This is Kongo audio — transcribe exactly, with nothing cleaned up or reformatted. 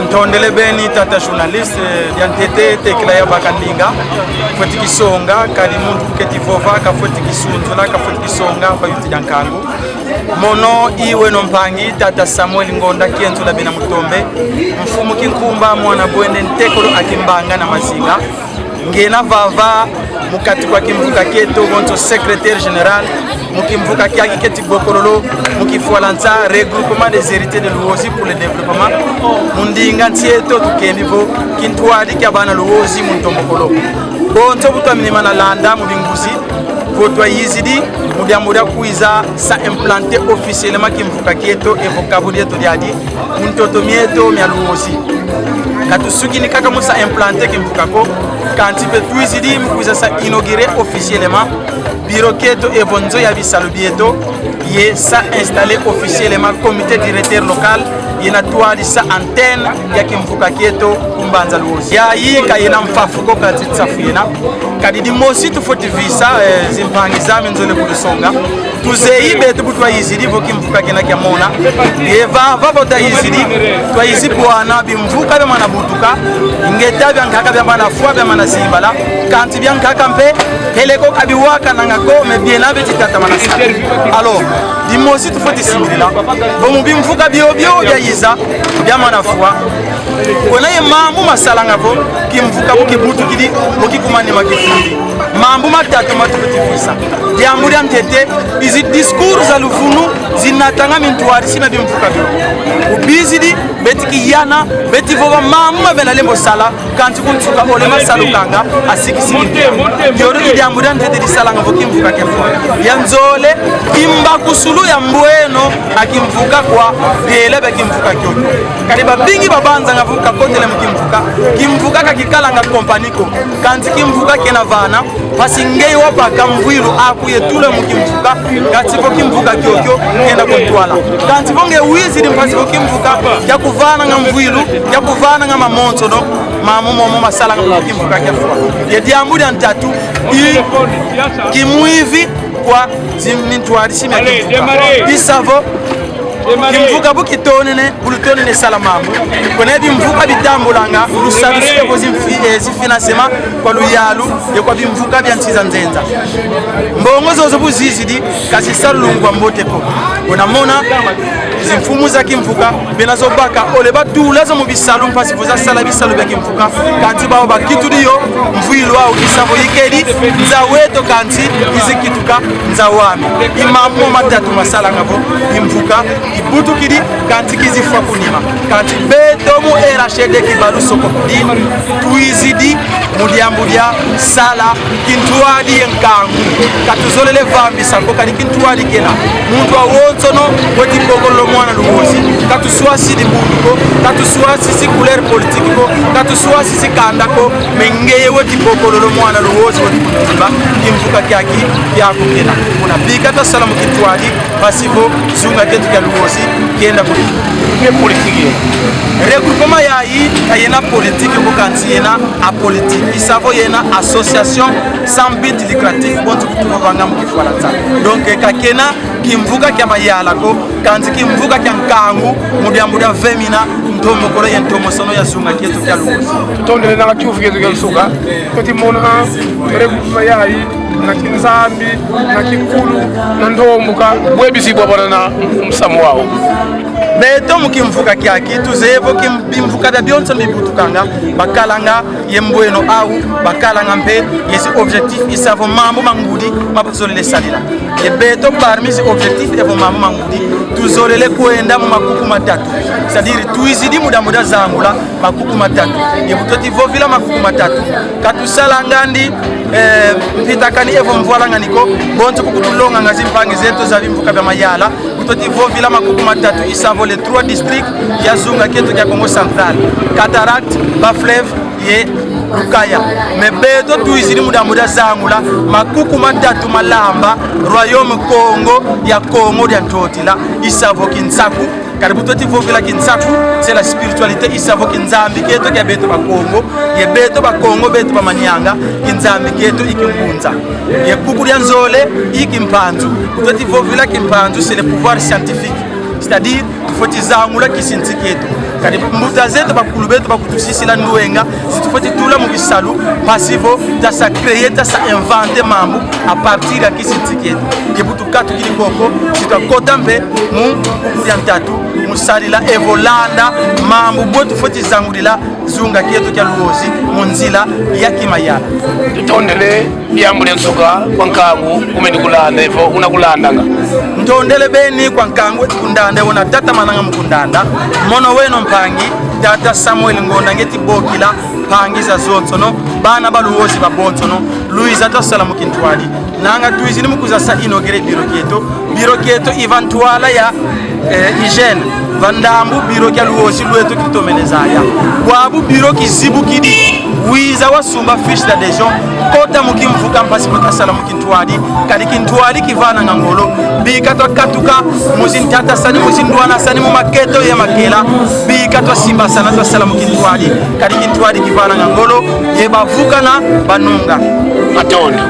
Ntondele beni, tata journaliste. Diantete, tekila ya baka ndinga. Fweti kisonga, kadi muntu keti vova, kafweti kisunzula, kafweti kisonga mpa yuti dia nkangu. Mono i weno mpangi, tata Samuel Ngonda, kienzula bena Mutombe, mfumu Kinkumba, mwana Bwende, ntekolo a Kimbanga na Mazinga. Ngena vava mu kati kwa kimvuka kieto, bonso secrétaire général mu kimvuka kiaki keti bokololo mu kifwalansa, Regroupement des Héritiers de Luozi pour le Développement. Mu ndinga nsi eto tukembi vo kintwadi kia bana Luozi mu ntombokolo. Bonso bu twaminima na landa mu binguzi, vo twayizidi mu diambu dia kwiza sa implanter officiellement kimvuka kieto, evo kabu dieto diadi mu ntoto mieto mia Luozi. Ka tusukini kaka mu sa implanter kimvuka ko, kansi mpe twizidi mu kwiza sa inaugurer officiellement bureau kieto evo nzo ya bisalu bieto, ye sa installer officiellement comité directeur local yena twadisa antenne ya kimvuka kieto ku mbanza Luozi. Yayi ka yena mpafu ko, kansi nsafu yena. Kadi dimosi tufweti visa, eh, zimpangi zame nzole kudisonga. Tuzeyi beto bu twayizidi vo kimvuka kena kia mona. Ye vava vo twayizidi, twayizi bwana bimvuka bia mana butuka, ingeta, bia nkaka bia mana fwa, bia mana zimbala, kansi bia nkaka mpe, hele ko ka biwakananga ko, mais biena beti tatamana sa. Alors, dimosi tufweti simbilila, vo mu bimvuka biobio biayiza, bia mana fwa, kwena ye mambu masalanga vo kimvuka bu kibutukidi, vo kikuma nima kifwidi. Mambu matatu ma tufweti visa. Diambu dia ntete, i zi discours za luvunu zinatanga mintwadisi mia bimvuka bio. Ubizidi, beti kiyana, beti vova mambu ma bena lembo sala, kansi ku nsuka ole masalukanga, asikisi. Diodio i diambu dia ntete disalanga vo kimvuka kia fwa. Ya nzole, i mbakusulu ya mbweno a kimvuka kwa biela bia kimvuka kiokio. Kadi babingi babanzanga vo kakotele mu kimvuka. Kimvuka ka kikalanga compagnie ko. Kansi kimvuka kena vana mpasi ngeye wabaka mvwilu aku ye tula mu kimvuka, kansi vo kimvuka kiokio kenda ku ntwala. Kansi vo nge wizidi mpasi vo kimvuka kia kuvananga mvwilu, kia kuvananga mamonsono, mambu momo masalanga vo kimvuka kia fwa. Ye diambu dia ntatu, i kimwivi kwa zi mintwadisi mia kimvuka. I sa vo kimvuka bu kitonene, bu lutonene sala mambu, kwena bimvuka bitambulanga lusadusu evo zi mfi-, eh, zi financement kwa luyalu ye kwa bimvuka bia nsi za nzenza. Mbongo zozo bu zizidi, ka zisalulungu kwa mbote ko. Una mona, zimfumu za kimvuka, bena zo baka, ole batula zo mu bisalu, mpasi vo zasala bisalu bia kimvuka, kansi bawu bakitudi yo, mvwilu awu i sa vo ikedi nza weto, kansi izi kituka nza wami. I mambu matatu masalanga vo kimvuka kibutukidi, kansi kizi fwa ku nima. Kansi beto mu R H D Kibalu Soko Kudin, twizidi mu diambu dia sala kintwadi ye nkangu. Ka tuzolele vambisa ko, kadi kintwadi kena. Muntu awonsono weti bokololo mwana Luozi. Ka tuswasidi bundu ko, ka tuswasisi couleur politique ko, ka tuswasisi kanda ko, mais ngeye weti bokololo mwana Luozi, weti kutumba kimvuka kiaki, kiaku kena. Muna bika twasala mu kintwadi, mpasi vo zunga kieto kia Luozi kienda ku. Ye politique ye. Regroupement yayi ka yena politique ko, kansi yena apolitique. I sa vo yena association sans but lucratif, bonso bu tuvovanga mu kifwalansa. Donc, ka kena kimvuka kia mayala ko, kansi kimvuka kia nkangu mu diambu dia vemina ntombokolo ye ntomosono ya zunga kieto kia Luozi. Tutondele na kiuvu kieto kia nsuka. Koti mona regroupement yayi na kinzambi, na kikulu, na ndomboka, bwe bizi bwabana na musamu wawu. Beto mu kimvuka kiaki, tuzeye vo kim-, bimvuka bia bionso bibutukanga, bakalanga ye mbweno awu, bakalanga mpe ye zi objectif i sa vo mambu ma ngudi ma bazolele sadila. Ye beto, parmi zi objectif evo mambu ma ngudi, tuzolele kwenda mu makuku matatu. C'est-à-dire, twizidi mu diambu dia zangula makuku matatu. Ye bu tweti vovila makuku matatu, ka tusalanga ndi, eh, mpitakani evo mvwalangani ko, bonso bu kutulonganga zimpangi zeto za bimvuka bia mayala, bu tweti vovila makuku matatu, i sa vo les trois districts ya zunga kieto kia Kongo Central: Cataractes, Bas-Fleuve ye Lukaya. Mais beto twizidi mu diambu dia zangula makuku matatu malamba Royaume Kongo ya Kongo dia Ntotila, i sa vo Kinsaku. Kadi bu tweti vovila Kinsaku, c'est la spiritualité, i sa vo kinzambi kieto kia beto Bakongo, ye beto Bakongo beto ba Manianga, kinzambi kieto i Kingunza. Ye kuku dia nzole i Kimpanzu. Bu tweti vovila Kimpanzu, c'est le pouvoir scientifique. C'est-à-dire, tufweti zangula kisinsi kieto. Kadi mbuta zeto, bakulu beto bakutusisila ndwenga zi tufweti tula mu bisalu, mpasi vo tasa créer, tasa inventer mambu à partir ya kisi nsi kieto. Ye bu tukatukidi koko, si twakota mpe mu buku dia ntatu, mu sadila evo landa mambu bo tufweti zangudila zunga kieto kia Luozi mu nzila ya kimayala. Tutondele. Diambu dia nsuka kwa nkangu umeni kulanda, evo una kulandanga. Ntondele beni kwa nkangu eti kundanda, evo una tatamananga mu kundanda. Mono weno mpangi, tata Samuel Ngonda, ngieti bokila mpangi zazonsono, bana ba Luozi babonsono, luiza twasala mu kintwadi. Nanga twizidi mu kwiza sa inaugurer bureau kieto. Bureau kieto i va ntwala ya, eh, hygiène. Va ndambu bureau kia Luozi lweto kitomene zaya. Bwabu bureau kizibukidi. Wiza wasumba fiche d'adhésion. Kota mu kimvuka mpasi vo twasala mu kintwadi. Kadi kintwadi kivananga ngolo. Bika twakatuka mu zintatasani, mu zindwanasani, mu maketo ye makela. Bika twasimbasana, twasala mu kintwadi. Kadi kintwadi kivananga ngolo. Ye bavukana banunga. Matondo.